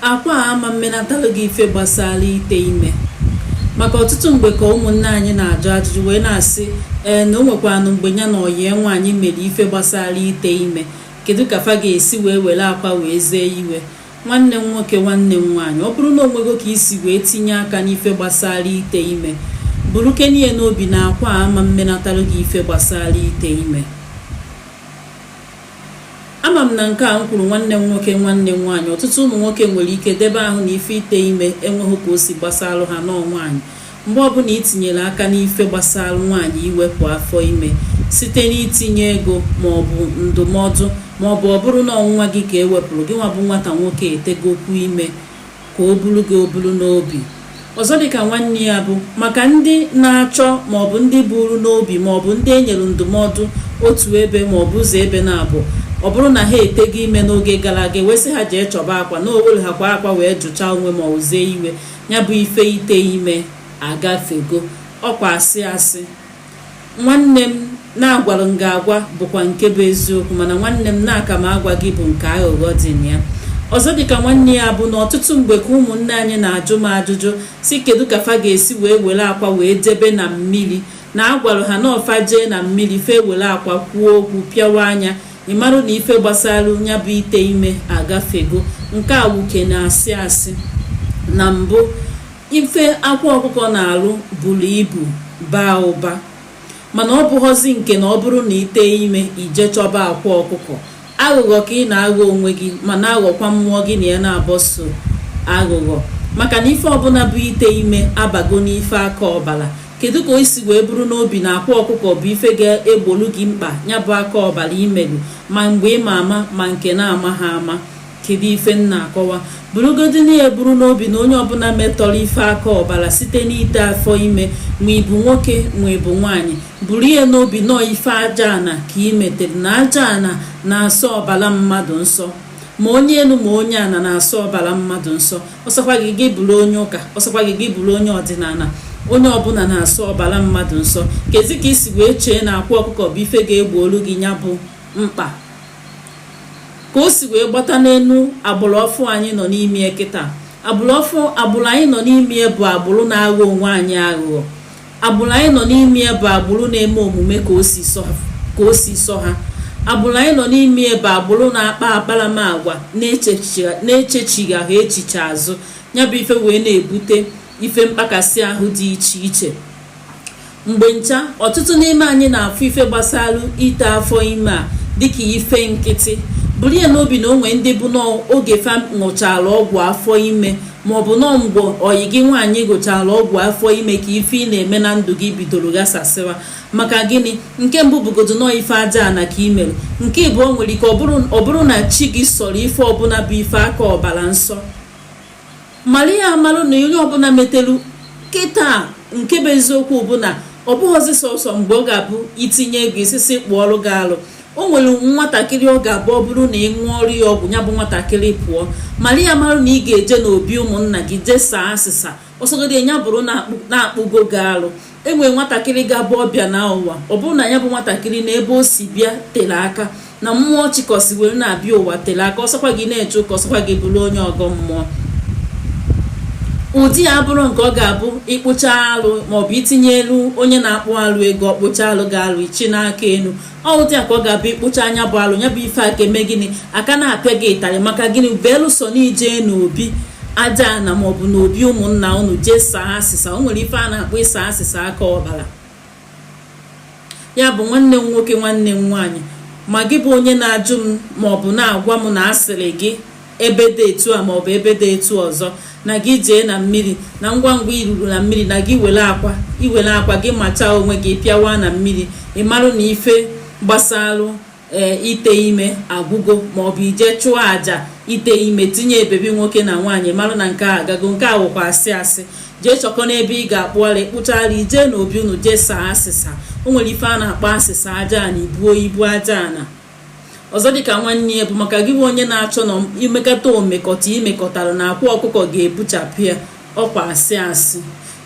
Akwa a ama mmenatalụ gị ife gbasara ite ime, maka ọtụtụ mgbe ka ụmụnne anyị na-ajụ ajụjụ wee na-asị ee na o nwekwanụ mgbe ya na ọyie nwaanyị mere ife gbasara ite ime. Kedu ka fa ga-esi wee were akwa wee zee iwe? Nwanne m nwoke, nwanne m nwaanyị, ọ bụrụ na o nwego ka isi wee tinye aka n'ife gbasara ite ime, buru kenie n'obi na akwa a ama mmenatalụ gị ife gbasara ite ime. Ama m na nke a m kwuru, nwanne m nwoke, nwanne m nwaanyị, ọtụtụ ụmụ nwoke nwere ike debe ahụ na ife ite ime enweghị ka o si gbasalụ ha nọọ nwaanyị. Mgbe ọbụla itinyere aka n'ife gbasara nwaanyị iwepụ afọ ime site n'itinye ego maọbụ ndụmọdụ, maọbụ ọ bụrụ na ọnwa gị ka ewepụrụ gị, nwa bụ nwata nwoke etegokwu ime ka o buru gị oburu n'obi. Ọzọ dịka nwanne ya bụ maka ndị na-achọ maọbụ ndị buru n'obi maọbụ ndị e nyere ndụmọdụ otu ebe maọbụ ụzọ ebe na-abụ, ọ bụrụ na ha etego ime n'oge gara aga, wesị ha jee chọba akwa na owere ha kwa akwa wee jụchaa onwe ma ọ zee iwe, ya bụ ife ite ime agafego. Ọkwa asị asị, nwanne m, na-agwara m gị agwa bụkwa nke bụ eziokwu, mana nwanne m, na-aka m agwa gị bụ nke aghụghọ dị na ya. Ọzọ dịka nwanne ya bụ na ọtụtụ mgbe ka ụmụnne anyị na-ajụ m ajụjụ si kedu ka fa ga-esi wee were akwa wee debe na mmiri, na agwara ha na ọfa jee na mmiri fe were akwa kwuo okwu pịawa anya, ịmarụ na ife gbasara ya bụ ite ime agafego. Nke a wuke na-asị asị. Na mbụ, ife akwa ọkụkọ na-alụ buru ibu baa ụba, mana ọ bụghọzi nke na ọ bụrụ na ite ime ije chọba akwa ọkụkọ. Aghụghọ ka ị na-aghọ onwe gị, ma na-aghọkwa mmụọ gị na ya na-abọso aghụghọ, maka na ife ọbụla bụ ite ime abago n'ife aka ọbara. Kedu ka o si wee bụrụ n'obi na akwa ọkụkọ bụ ife ga-egbolu gị mkpa ya bụ aka ọbara imelu, ma mgbe ịma ama ma nke na-ama ha ama? Kedu ife m na-akọwa? Burugodị na ya buru n'obi na onye ọbụla metọrọ ife aka ọbara site n'ite afọ ime, ma ịbụ nwoke ma ịbụ nwaanyị, buru ya n'obi nọọ ife aja ana ka ị metere, na aja ana na-asọ ọbara mmadụ nsọ. Ma onye elu ma onye ana na-asọ ọbara mmadụ nsọ. Ọsọkwa gị gị bụrụ onye ụka, ọsọkwa gị gị bụrụ onye ọdịnala, onye ọbụla na-asọ ọbara mmadụ nsọ. Kezi ka isi wee chee na akwa ọkụkọ bụ ife ga-egbo olu gị ya bụ mkpa ka o si wee gbata n'elu agbụrụ ọfụ anyị nọ n'ime kịta? Agbụrụ ọfụ, agbụrụ anyị nọ n'ime bụ agbụrụ na-aghọ onwe anyị aghụghọ. Agbụrụ anyị nọ n'ime bụ agbụrụ na-eme omume ka o si sọ ha. Agbụrụ anyị nọ n'ime bụ agbụrụ na-akpa akparamagwa na-echechighị ahụ echiche azụ. Ya bụ ife wee na-ebute ife mkpakasị ahụ dị iche iche. Mgbe ncha, ọtụtụ n'ime anyị na-afụ ife gbasara ite afọ ime a dịka ife nkịtị. Buru ya n'obi na onwe ndị bụ n'oge fa ṅụchara ọgwụ afọ ime, maọbụ nọ mgbe oyi gị nwaanyị gụchara ọgwụ afọ ime, ka ife ị na-eme na ndụ gị bidoro ghasasịwa. Maka gịnị? Nke mbụ bụgodo nọọ ife aja ana ka ị mere. Nke ịbụọ, nwere ike ọ bụrụ na chi gị sọrọ ife ọbụla bụ ife aka ọbara nsọ. Mara ya amalụ na onye ọbụla metelu kịta, nke bụ eziokwu bụ na ọ bụghọzi sọsọ mgbe ọ ga-abụ itinye ego isisi kpụọrụ gị alụ. O nwere nwatakịrị ọ ga-abụ ọ bụrụ na ị ṅụọrọ ya ọgwụ, ya bụ nwatakịrị pụọ. Mara ya marụ na ị ga-eje n'obi ụmụnna gị jee saa asịsa, ọsọgodi ya bụrụ na-akpụgo gị alụ. Enwere nwatakịrị ga-abụ ọbịa na ụwa, ọ bụrụ na ya bụ nwatakịrị na ebe o si bịa tere aka, na mmụọ chịkọsi were na-abịa ụwa tere aka, ọsọkwa gị na-eche ụka, ọsọkwa gị bụrụ onye ọgọ mmụọ, ụdị ya bụrụ nke ọ ga-abụ ịkpụcha alụ maọbụ itinye elu onye na-akpụ alụ ego, ọkpụcha alụ ga alụ ichi n'aka elu. Ọ ụdị a ka ọ ga-abụ ịkpụcha anya bụ alụ, ya bụ ife aka eme gịnị, aka na-apịa gị ịtarị. Maka gịnị? Belụsọ na ije n'obi aja ana maọbụ n'obi ụmụnna unu jee saa asịsa. O nwere ife a na-akpọ ịsa asịsa aka ọbara. Ya bụ, nwanne m nwoke, nwanne m nwaanyị, ma gị bụ onye na-ajụ m maọbụ na-agwa m na asịrị gị ebe dị etu a maọbụ ebe dị etu ọzọ na gị jee na mmiri, na ngwa ngwa iruru na mmiri na gị were akwa, iwere akwa gị machaa onwe gị pịawa na mmiri, ị marụ na ife gbasalụ ee ite ime agwụgo, maọbụ ije chụọ àjà ite ime tinye ebebi nwoke na nwaanyị, marụ na nke a agago. Nke a wụkwa asị asị. Jee chọkọ n'ebe ị ga-akpụ ala, ịkpụchala, ijee n'obi unu jee saa asịsa. O nwere ife a na-akpọ asịsa aja ana, ibuo ibu aja ana. Ọzọ dịka nwanne ya bụ maka gị bụ onye na-achọ na imekọta omekọta imekọtara na akwa ọkụkọ ga-ebuchapụ ya. Ọkwa asị asị.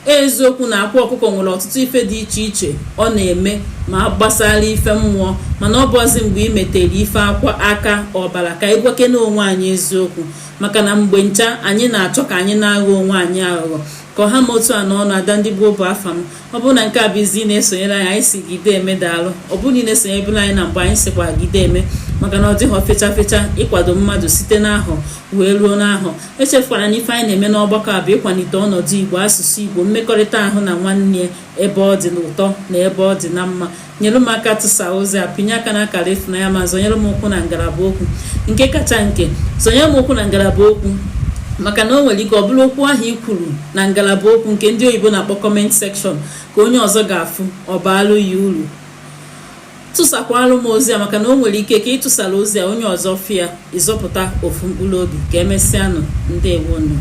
Eziokwu na akwa ọkụkọ nwere ọtụtụ ife dị iche iche ọ na-eme ma gbasara ife mmụọ, mana ọ bụzi mgbe ị metere ife akwa aka ọbara. Ka anyị gwakene onwe anyị eziokwu, maka na mgbe ncha anyị na-achọ ka anyị na-aghọ onwe anyị aghụghọ. Ka ọha ma otu a n'ọnụ. Ada ndị gboo bụ afa m. Ọ bụrụ na nke a bụ izi ị na-esonyere anyị, anyị si gide eme, daalụ. Ọ bụrụ na ị na-esonyebụla anyị na mgbe, anyị sịkwa gide eme, maka na ọ dịghọ fecha fecha ịkwado mmadụ site n'ahọ wee ruo n'ahọ. Echefukwara na ife anyị na-eme n'ọgbakọ a bụ ịkwalite ọnọdụ Igbo, asụsụ Igbo, mmekọrịta ahụ na nwanne, ebe ọ dị n'ụtọ na ebe ọ dị na mma. Nyere m aka tụsa ozi a, pinye aka na akara ịfụnanya, ma zọnyere m ụkwụ na ngalaba okwu. Nke kacha nke, zọnyere m ụkwụ na ngalaba okwu, maka na o nwere ike ọ bụrụ okwu ahụ i kwuru na ngalaba okwu, nke ndị oyibo na-akpọ comment section, ka onye ọzọ ga-afụ, ọ baalụ ya uru. Tụsakwalụ m ozi a, maka na o nwere ike ka ị tụsara ozi a, onye ọzọ fịa, ịzọpụta ofu mkpụrụ obi. Ka emesịanụ, ndewonu.